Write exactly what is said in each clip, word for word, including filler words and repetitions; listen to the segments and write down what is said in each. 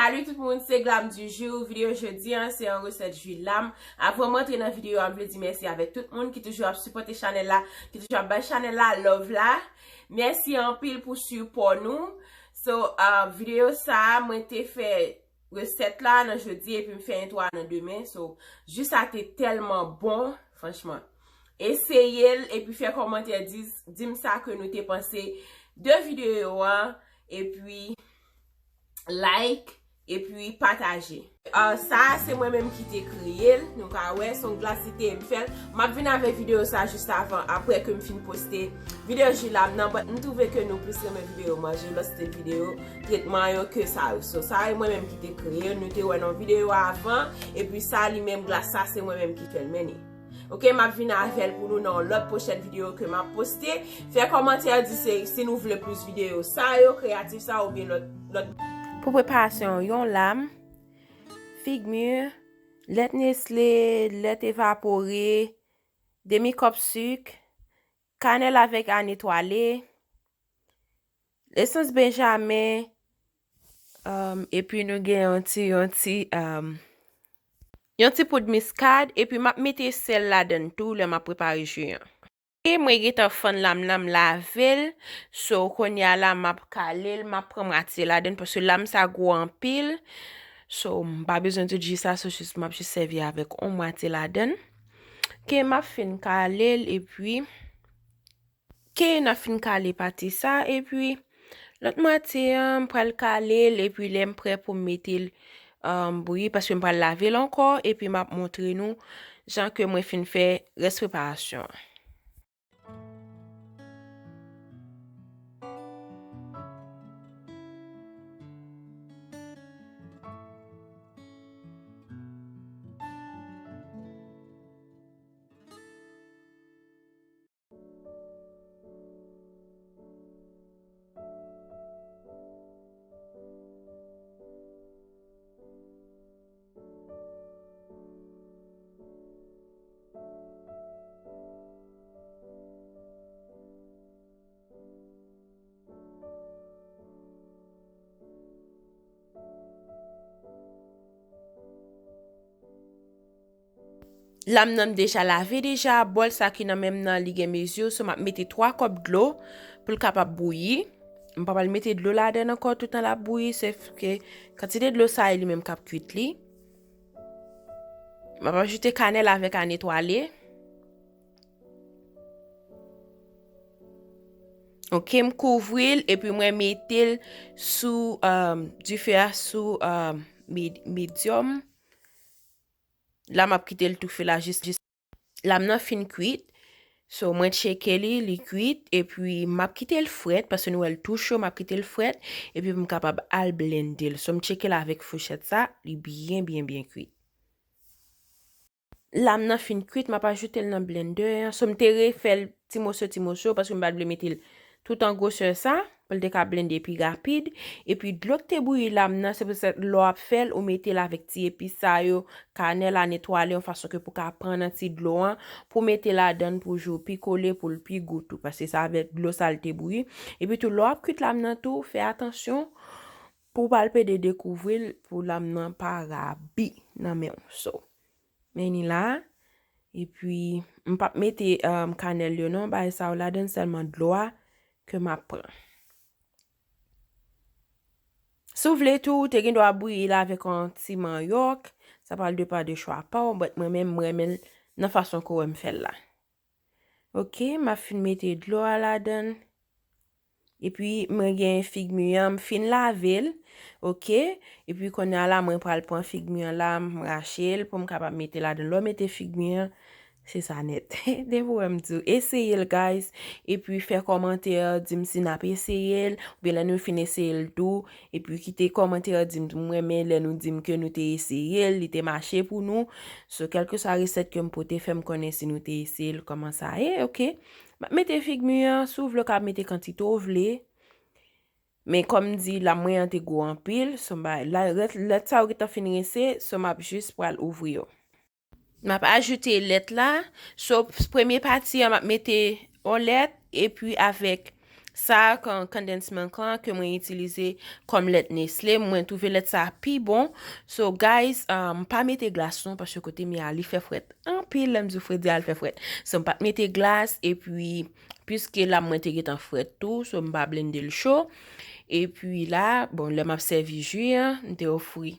Salut tout moun, se Glam du jour. Videyo jodi an, se yon resèt ji lam. Avan m antre nan videyo a, m vle di mèsi avèk tout moun ki toujou ap sipòte chanèl la, ki toujou ap bay chanèl la love la. Mèsi anpil pou sipò nou. So, uh, videyo sa a, mwen te fè resèt la nan jodi epi m fè entwo a nan demen. So, ji sa te tèlman bon, franchman. Eseye l epi fè kòmantè, di, di m sa ke nou te panse de videyo an. Epi like, epi pataje. Ah, sa a se mwen menm ki te kreye l. Nou ka wè, se yon glas li te ye m fè l. M ap vin avèk videyo sa jis avan, apre ke m fin poste videyo ji lam nan, but m twouve ke nou plis renmen videyo manje, lòt stil videyo tretman yo ke sa yo. So, sa e mwen menm ki te kreye l, nou te wè nan videyo avan, epi sa li menm glas sa se mwen menm ki fè l, men ni. Ok, m ap vin avè l pou nou nan yon lòt pwochèn videyo ke m ap poste. Fè kòmantè, di se, si nou vle plis videyo sa yo, kreyatif sa, oubyen lòt, lòt. Pou preparasyon yon lam, fig mi, lèt Nestlé, lèt evapore, demi kòp sik, kanèl avèk a netwale, esans benjamen, um, epi nou gen yon ti, yon ti, um, yon ti poud miskad, epi m ap mete sèl ladann tou lè m ap prepare ji an. E mwen gentan fann lam nan, m lave l. So, kounye a la, m ap kale l, m ap pran mwatye ladann, paske lam sa gwo anpil. So, m pa bezwen tout ji sa, so jis, m ap jis sèvi avèk yon mwatye ladann. Ke m ap fin kale l, epi ke n ap fin kale pati sa, epi lòt mwatye an, m pral kale l, epi lè m prè pou m mete l, um, bouyi, paske m pral lave l ankò, epi m ap montre nou jan ke mwen fin fè rès preparasyon an. Lam nan m deja lave deja, bòl sa ki nan men m nan, li gen mezi, so m ap mete twa kòp dlo pou l kapab bouyi. M pa pral mete dlo ladann ankò toutan l ap bouyi, sèf ke kantite dlo sa a li menm k ap kwit li. M ap ajoute kanèl avèk a netwale. Ok, m kouvri l epi mwen mete l sou, um, dife a sou, um, med-, medyòm. La, m ap kite l toufe la jis, jis lam nan fin kwit. So, mwen tcheke li, li kwit, epi m ap kite l frèt, paske nou wè l tou cho, m ap kite l frèt, epi pou m kapab al blende l. So, m tcheke l avèk fouchèt sa, li byen, byen, byen kwit. Lam nan fin kwit, m ap ajoute l nan blendè an. So, m te refè l ti moso, ti moso, paske m pa t vle mete l tout an gwosè sa, pou l te ka blende pi rapid. Epi dlo k te bouyi lam nan, se pou sa lè w ap fè l, ou mete l avèk ti epis sa yo, kanèl a, netwale, yon fason ke pou ka pran nan ti dlo an, pou mete ladann pou jou pi kole, pou l pi gou tou, paske se avèk dlo sa l te bouyi. Epi tou, lè w ap kwit lam nan tou, fè atansyon pou w pa al pede dekouvri l, pou lam nan pa rabi nan men w. So, men ni la, epi m p ap mete, um, kanèl yo non, bagay sa yo ladann, sèlman dlo a ke m ap pran. Si w vle tou, ou te gen dwa bouyi l avèk yon ti manyòk, sa pral depann de chwa pa w, but mwen menm, mwen renmen l nan fason ke w wè m fè l la. Ok, m ap fin mete dlo a ladann. Epi, mwen gen fig mi an, m fin lave l. Ok, epi kounye a la, mwen pral pran fig mi an la, m rache l pou m kapab mete ladann. Lè w mete fig mi an, se sa nèt. Depi w wè m di w, eseye l, guys. Epi, fè kòmantè, di m si n ap eseye l, oubyen lè nou fin eseye l tou. Epi kite kòmantè, di m tou, m renmen lè nou di m ke nou te eseye l, li te mache pou nou. So, kèlkeswa resèt ke m pote, fè m konnen si nou te eseye l, kòman sa ye, ok? M ap mete fig mi an, si w vle, w ka mete kantite w vle. Men kòm m di, lam mwen an te gwo anpil, so m ba, la, lèt, lèt sa yo gentan fin rense, so m ap jis pral ouvri yo. M ap ajoute lèt la. So, premye pati an, m ap mete yon lèt, epi avèk Sa a, kan-, condensed milk lan ke mwen itilize kòm lèt Nestlé, mwen twouve lèt sa a pi bon. So, guys, um, pa mete glas non, paske kote m ye a, li fè frèt anpil. Lè m di w fredi a, li fè frèt. So, m pa t mete glas, epi, piske lam mwen te gentan frèt tou, so, m pa blende l cho. Epi la, bon, lè m ap sèvi ji an, m te ofri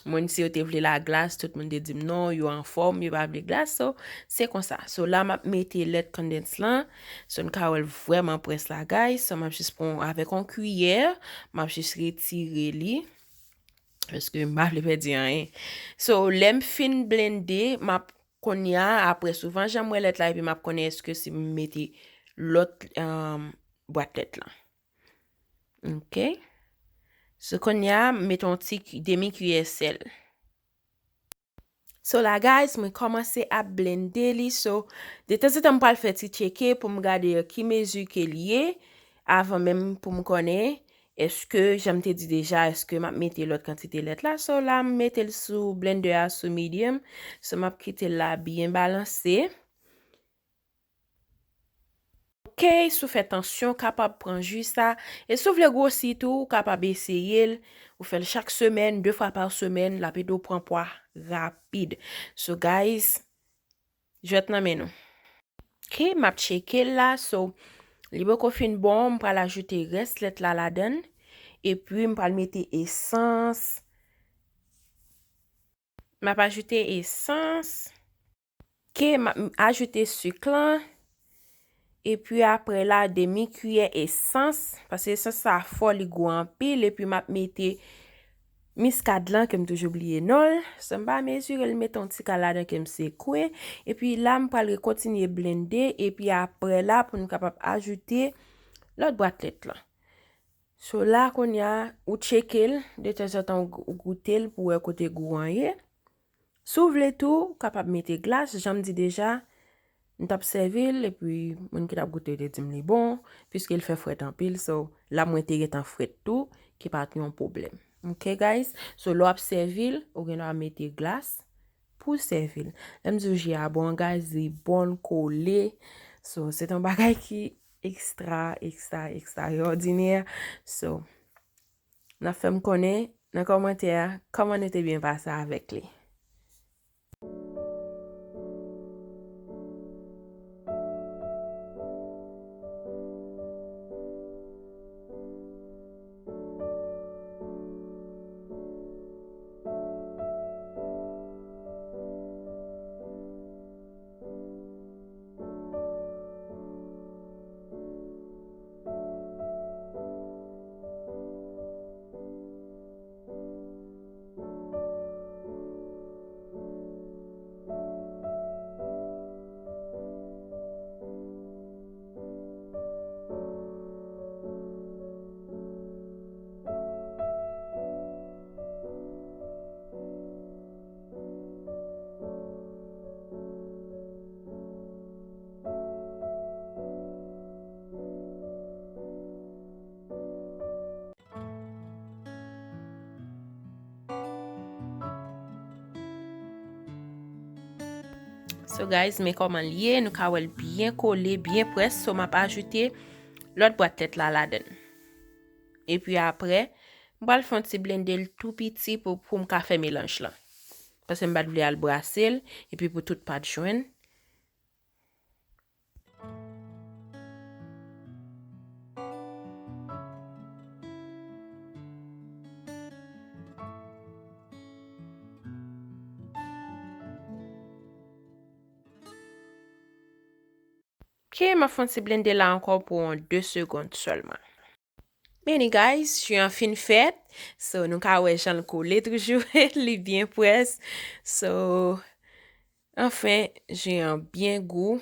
moun, si yo te vle laglas, tout moun te di m non, yo anfòm, yo pa vle glas. So, se konsa. So, la, m ap mete lèt condensed lan. So, n ka wè l vrèman près la, guys. So, m ap jis pran avèk yon kiyè, m ap jis retire li. Paske m pa vle pèdi anyen. So, lè m fin blende, m ap kounye a, apre souvan jan m wè lèt la, epi m ap konnen èske si m mete lòt, um, bwat lèt lan. Ok. So, kounye a, m mete yon ti ki-, demi kiyè sèl. So la, guys, mwen kòmanse ap blende li. So, detanzantan, m pral fè ti tcheke pou m gade ki mezi ke li ye. Avan menm pou m konnen, èske, jan m te di deja, èske m ap mete lòt kantite lèt la. So la, m mete l sou blender a sou medium. So, m ap kite l la byen balanse. Ok, si w fè tansyon, w kapab pran ji sa. E si w vle gwosi tou, ou kapab eseye l. Ou fè l chak semèn, de fwa pa semèn, l ap ede w pran pwa rapid. So, guys, jwèt nan men nou. Ok, m ap tcheke l la. So, li poko fin bon, m pral ajoute rès lèt la ladan l. Epi, m pral mete esans. M ap ajoute esans. Ok, m ap ajoute sik lan. Epi apre la, demi kiyè esans. Paske esans sa fò, li gou anpil. Epi m ap mete miskad lan, ke m toujou bliye non l. So, m pa mezire l, mete yon ti kal ladan ke m sekwe. Epi la, m pral rekontinye blende. Epi apre la, pou n kapab ajoute lòt bwat lèt lan. So la, kounye a, ou tcheke l, detanzantan ou gou-, ou goute l pou wè kote gou an ye. Si w vle tou, ou kapab mete glas, jan m di deja, m t ap sèvi l, epi moun ki t ap goute te di m li bon, piske l fè frèt anpil, so, la mwen te gentan frèt tou, ki pa t yon pwoblèm. Ok, guys? So, lè w ap sèvi l, ou gen dwa mete glas pou w sèvi l. Lè m di w ji a bon, guys, li bon, l kole. So, se t yon bagay ki ekstra, ekstra, ekstraòdinè. So, n ap fè m konnen nan kòmantè a kòman nou te byen pase avèk li. So guys, men kòman l ye, nou ka wè l byen kole, byen près. So m ap ajoute lòt bwat tèt la ladan l. Epi apre, m pral fè yon ti blende l tou piti pou, pou m ka fè melanj lan. Paske m pa t vle al brase l, epi pou tout pat jwenn. Ok, m ap fè yon ti blende la ankò pou yon de segonn sèlman. Men ni guys, ji an fin fèt. So, nou ka wè jan l kole toujou. Li byen près. So, anfen, ji an byen gou,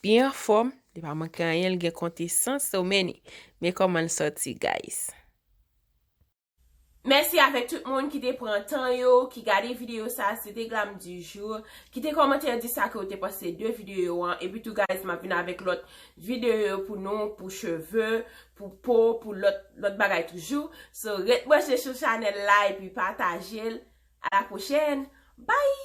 byen anfòm. Li pa manke anyen, li gen kontesans. So, men ni, men kòman l sòti, guys. Mèsi avèk tout moun ki te pran tan yo, ki gade videyo sa, se te Glam du jour. Kite kòmantè, di sa ke w te panse de videyo an. Epi tou, guys, m ap vin avèk lòt videyo pou nou, pou cheve, pou po, pou lòt, lòt bagay toujou. So, ret branche sou chanèl la epi pataje l. A la pwochèn. Bye!